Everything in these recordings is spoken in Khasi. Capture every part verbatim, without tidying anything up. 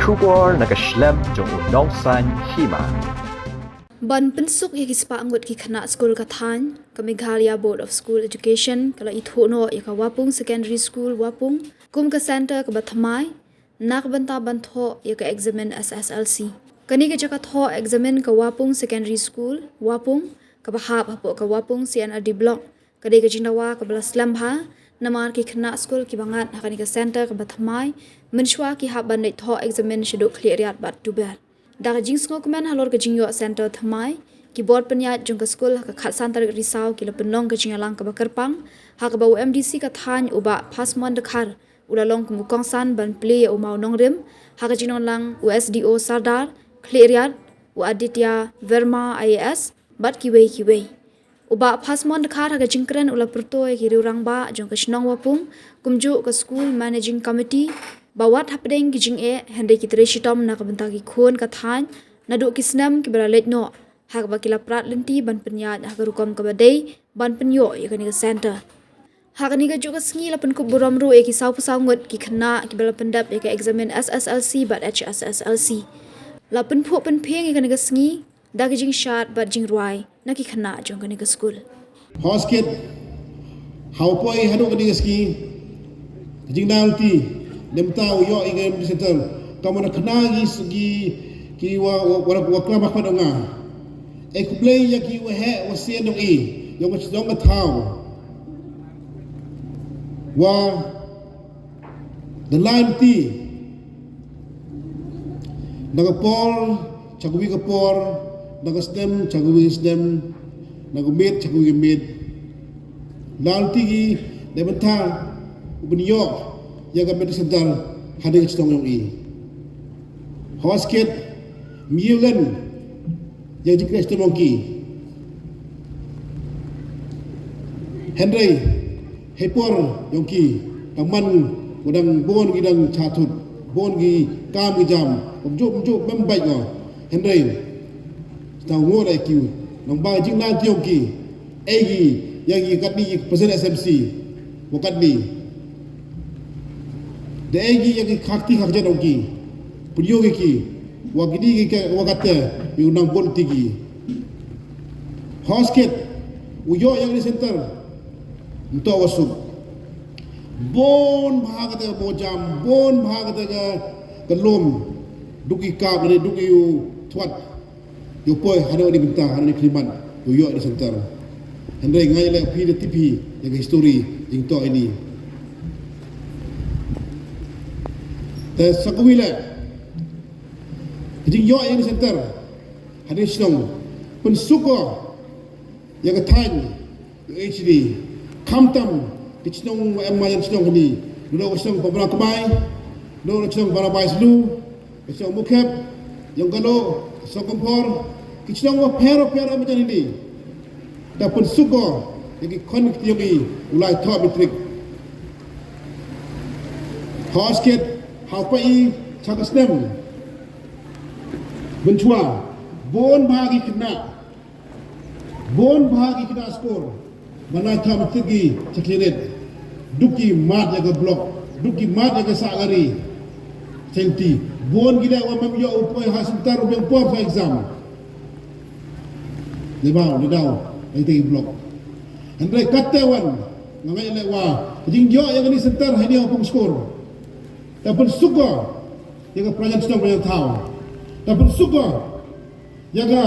Khubor na ka shlem jong u nongsaiñ hima. Ban pynsuk ïa ki spah ngut ki khynnah skul ka thaiñ, ka Meghalaya Board of School Education ka la ithuh noh ïa ka Wapung Secondary School, Wapung, kum ka center kaba thymmai na ka bynta ban thoh ïa ka eksamin S S L C. Kane ka jaka thoh eksamin ka Wapung Secondary School, Wapung, kaba hap hapoh ka Wapung C and R D Block, ka dei ka jingdawa kaba la slem bha namar ki khynnah skul kiba ngat ha kane ka center kaba thymmai mynshuwa ki hap ban leit thoh eksamin shaduh Khliehriat bad Tuber. Da ka jingsngewkmen halor ka jingïoh center thymmai, ki bor pynïaid jong ka skul ha ka khatsan tarik Risaw ki la pynlong ka jingïalang kaba kyrpang, ha kaba u M D C ka thaiñ u Bah Phasmon Dkhar u la long kum u kongsan ban plie ïa u mawnongrim ha ka jinglong lang u S D O Sardar Khliehriat, u Aditya Verma I A S, bad kiwei kiwei. U Bah Phasmon Dkhar ha ka jingkren u la pyrto ïa ki riewrangbah jong ka shnong Wapung, kumjuh ka School Managing Committee, ba wat hapdeng ki jingeh hynrei ki trei shitom na ka bynta ki khun ka thaiñ naduh ki snem kiba la leit noh, ha kaba ki la prat lynti ban pynïaid ha ka rukom kaba dei ban pynïoh ïa kane ka center. Ha kane ka juh ka sngi la pynkup burom ruh ïa ki sawphew saw ngut ki khynnah kiba la pyndep ïa ka eksamin S S L C bad H S S L C. La pynphuh pynphieng ïa kane ka sngi da ka jingshad bad jingrwai na ki khynnah jong kane ka skul. Hooid kit, haba poi haduh kane ka sngi, ka jingnang lynti, ne mynta u ïoh ïa ka center, ka mut na khynnah ki, ki, ki wa, wa, wa, wa klam ha khmat jong nga. E khublei ïa ki waheh wasien jong i, jong ka, jong ka thaw. Wa da la lynti na ka por sha kawei ka por, na ka snem sha kawei ka snem, na ka miet sha kawei ka miet. La lynti ki da bynta u ban ïoh ïa ka medical center ha kane ka shnong jong i. Hooid kit, ym ïoh len ïa ka jingkhreh shitom jong ki. Hynrei ha i por jong ki, tang man u dang bun ki dang shah thut, bun ki kam ki jam, kumjuh kumjuh mem bait ko. Hynrei tang ngo da ki u nang ba ka jingnang ki jong ki. Ai ki ïa ki katni ki present S M C wa katni. Da ai ki ïa ki khakti khakjat jong ki, pynïoh ki ki wa kini ki ka wa kata ïa u nang bun ti ki. Hooid kit, u ïoh ïa kane ka center, mynta wa suk. Bun bha kata ka bujam, bun bha kata ka, ka lum, duk i kap ne duk i u thwat. Ïoh poi hano ni bynta, hano ni khlimat, ïoh ïoh ni center. Hynrei nga ïaleh phi da tip phi ïa ka history jingtoh ini. Te sa kawei leh, ka jingïoh ïa ni center ha ni shnong, pynsuk ko ïa ka thaiñ. Ïa, actually, khamtam ki shnong wa em marjan shnong kini, ruh ka shnong Pamra Kmai, ruh ka shnong Pamra Bai Slu, ka shnong Mukhep, Ïong Kalo, ka shnong Kompor, ki shnong wa pher wa pher em marjan ini. Da pynsuk ko ïa ki khon ki kti jong i u lai thoh matric. Hooid kit, haba i sha ka snem mynshuwa, bun bha ki khynnah, bun bha ki khynnah skul ban lai thoh matric ki sha Khliehriat. Duk ki mad ïa ka block, duk ki mad ïa ka sahkari. Senti, bun ki leh wa mem ïoh u poi ha center u biang por ha exam. Ni ba ni daw ai te block. Hynrei katte wan nga ngai leh wa ka jingïoh ïa kani center ha ini ha Pung Skur, da pynsuk ko ïa ka prajan shnong prajan thaw, da pynsuk ko ïa ka,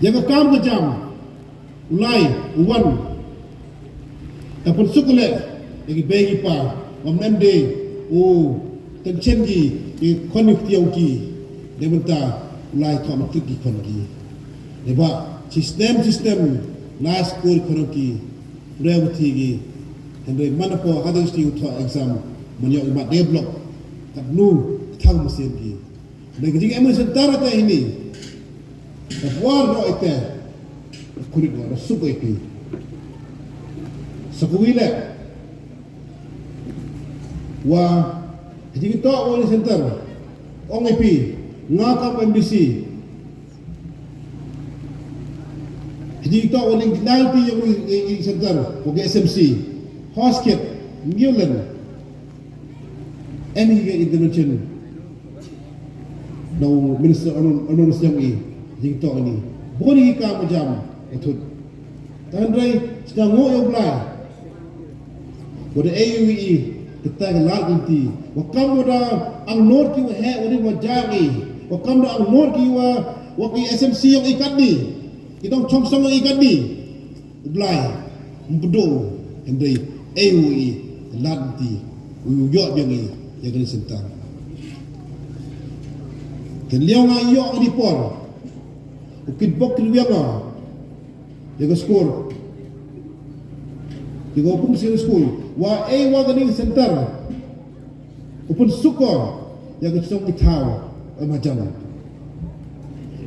ïa ka kam ka jam u lai u wan. Da pynsuk leh ïa ki bei ki pa, ym em de u tension ki, ki khon ki kti jong ki. Dei mynta u lai thoh matric ki khon ki. Dei ba shi snem shi snem lai skul khon ki, u dei u thi ki. Hynrei man hapoh ka dang sti u thoh exam, man ïoh i mat de block. Katno i thang mynsiem ki. Dei ka jingem center te hini. Ka por ro ite. Kulit ro suk ite. Sa kawei leh wa ka jingtoh wa ni center, ong ïa phi, nga ka M D C, ka jingtoh wa ni nalti ïa ni center wa ka S M C. Hooid kit, New Land. Em hi ka intervention na u Minister Ernest Ernest Shyong i jingtok ini. Bun hi ka majam atut. Tang hynrei sngewbha ïa u Blai. Wa da ei u i kata ka lad lynti. Wa kam wa da angnud ki wa heh wa da wa jam i. Wa kam da angnud ki wa wa ki S M C ïong i katni. Ki dong chong song ïong i katni. U Blai, ym pynduh, hynrei ei u i lad lynti, u ïoh biang i ïa kane center. Kan liang nga ïoh kane por, u kitbok kitwiang nga ïa ka skul, ïa ka pung sing skul, wa ei wa kane center. U pynsuk ko ïa ka shnong ki thaw, em hajan.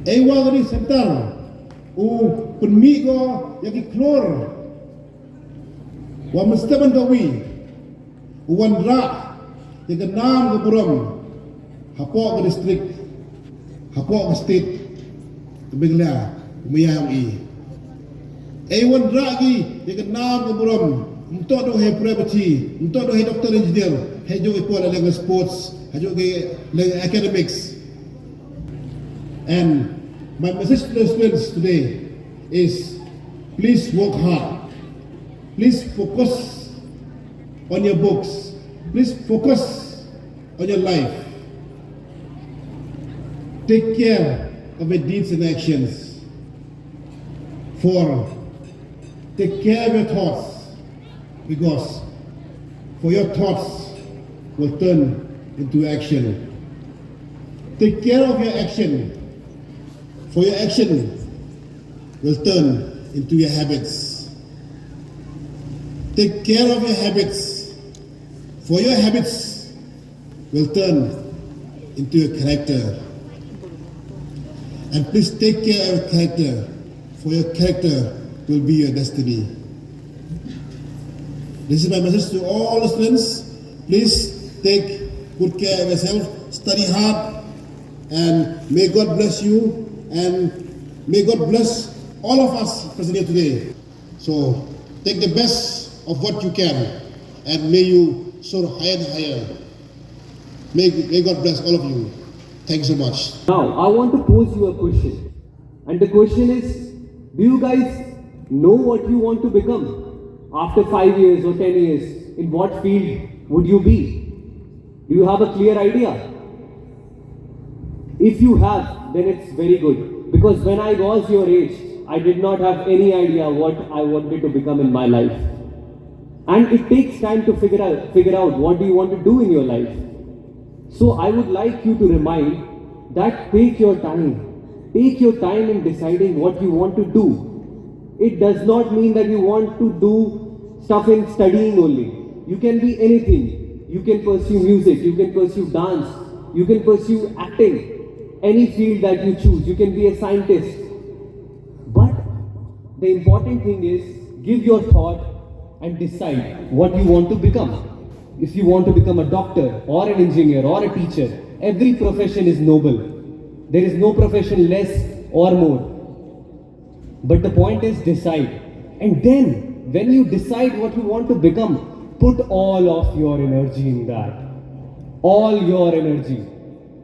Ei wa kane center u pynmih ko ïa ki klur. Wa mynstep ban ka wi u wanrah ïa ka nam ka burom hapoh ka district, hapoh ka state ka Meghalaya, u maya ïong i. Ei wanrah ki ïa ka nam ka burom, ym toh dei hei private, ym toh dei hei doctor engineer, hei jong i por leng sports, hei jong i leng academics. And my message to the students today is, please work hard. Please focus on your books. Please focus on your life. Take care of your deeds and actions. For take care of your thoughts, because for your thoughts will turn into action. Take care of your action, for your action will turn into your habits. Take care of your habits, for your habits will turn into your character. And please take care of your character, for your character will be your destiny. This is my message to all the students. Please take good care of yourself, study hard, and may God bless you, and may God bless all of us present here today. So take the best of what you can, and may you soar higher and higher. May, may God bless all of you. Thanks so much. Now, I want to pose you a question. And the question is, do you guys know what you want to become after five years or ten years? In what field would you be? Do you have a clear idea? If you have, then it's very good. Because when I was your age, I did not have any idea what I wanted to become in my life. And it takes time to figure out, figure out what do you want to do in your life. So I would like you to remind that take your time. Take your time in deciding what you want to do. It does not mean that you want to do stuff in studying only. You can be anything. You can pursue music, you can pursue dance, you can pursue acting, any field that you choose. You can be a scientist. But the important thing is, give your thought and decide what you want to become. If you want to become a doctor or an engineer or a teacher, every profession is noble. There is no profession less or more. But the point is, decide. And then, when you decide what you want to become, put all of your energy in that. All your energy.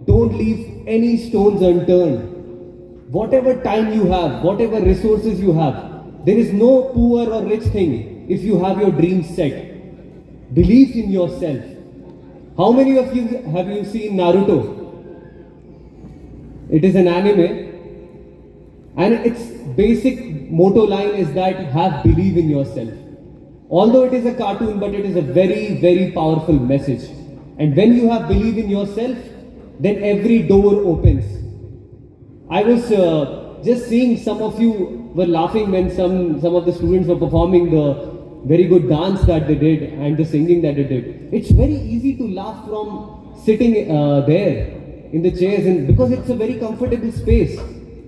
Don't leave any stones unturned. Whatever time you have, whatever resources you have, there is no poor or rich thing if you have your dreams set. Believe in yourself. How many of you have you seen Naruto? It is an anime, and its basic motto line is that have believe in yourself. Although it is a cartoon, but it is a very, very powerful message. And when you have believe in yourself, then every door opens. I was uh, just seeing some of you were laughing when some, some of the students were performing the very good dance that they did and the singing that they did. It's very easy to laugh from sitting uh, there in the chairs, and because it's a very comfortable space.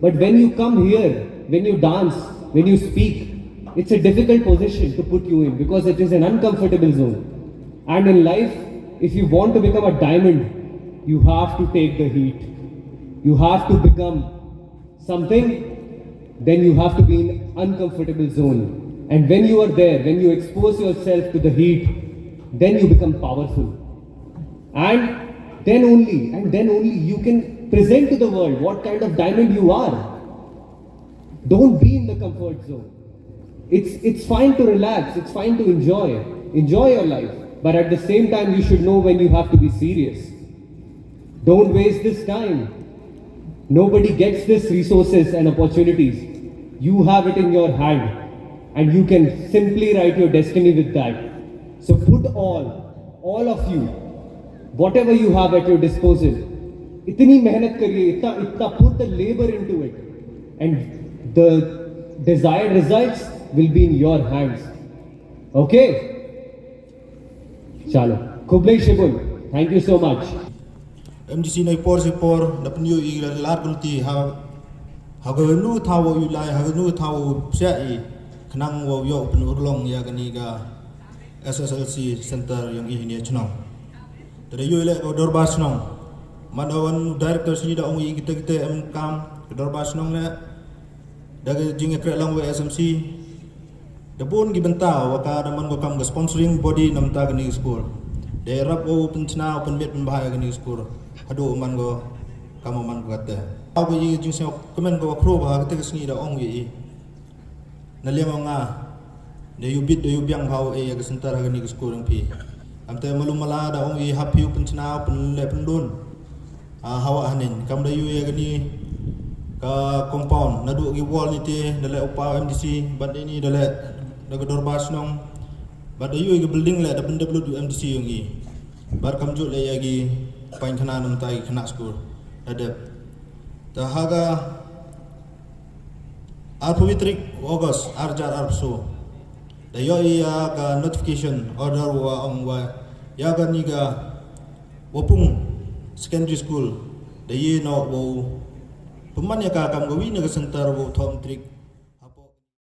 But when you come here, when you dance, when you speak, it's a difficult position to put you in because it is an uncomfortable zone. And in life, if you want to become a diamond, you have to take the heat. You have to become something, then you have to be in uncomfortable zone. And when you are there, when you expose yourself to the heat, then you become powerful. And Then only, and then only, you can present to the world what kind of diamond you are. Don't be in the comfort zone. It's, it's fine to relax, it's fine to enjoy. Enjoy your life. But at the same time, you should know when you have to be serious. Don't waste this time. Nobody gets this resources and opportunities. You have it in your hand, and you can simply write your destiny with that. So put all, all of you, whatever you have at your disposal, itni mehnat kariye, itna, itna put the labor into it, and the desired results will be in your hands. Okay? Chalo. Khublei shibun. Thank you so much. M D C na i por si por na pynyu i la lar kulti ha ha ga nu thaw u lai ha ga nu thaw psia i khnang wa yo pynurlong ya kani ga S S L C center yang i ni chnong. Tada yu le ko dorbar chnong. Man wan director sini da ong i kita kita em kam ke dorbar chnong le da jing kre lang we S M C. Da bun ki bynta wa ka da man ko kam ka sponsoring body namta ka ni school. Da rap o pynchna o pynbit pynbahai ka ni school. Hadu man ko kam man ko kate. Au ko yi jing sio kmen ko kro ba kate ka sngi da ong yi. Na liang nga da yu bit da yu biang ba o e ka center ka ni school ang pi. Amte malu mala da ong yi hap yu pynchna pynle pyndun. Ah, hawa hanin kam da yu ya gani ka compound na du ki wall ni te da le upa M D C bad ini da le da ka dorbar shnong bad da yu ka building le da benda blut M D C yang i bad kam ju le ya gi pain khana nam tai khana school da dep ta haga arphaw tarik August arjar arphaw da yo ya ka notification order wa ong wa ya gani ka Wapung Secondary School da ye no wo pemanya ka kam gawi na ka center wo thom trik